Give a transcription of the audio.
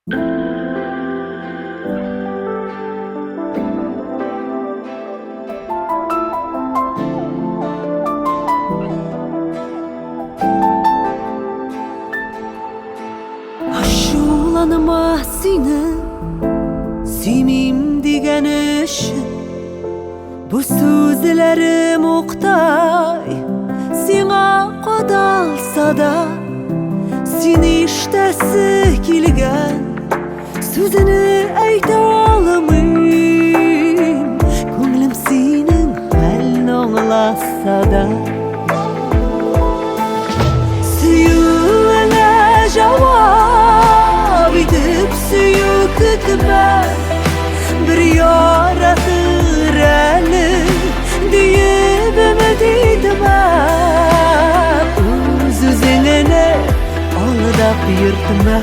Ачуланма сине сөймим дигән өчен. Бу сүзләрем уктай сиңа кадалса да, син ишетәсе килгән сүзне әйтә алмыйм. Күңелем синең хәлне аңласа да. Сөюеңә җавап итеп сөю көтмә. Бер яратыр әле диеп өмет итмә. Үз-үзеңне алдап йөртмә.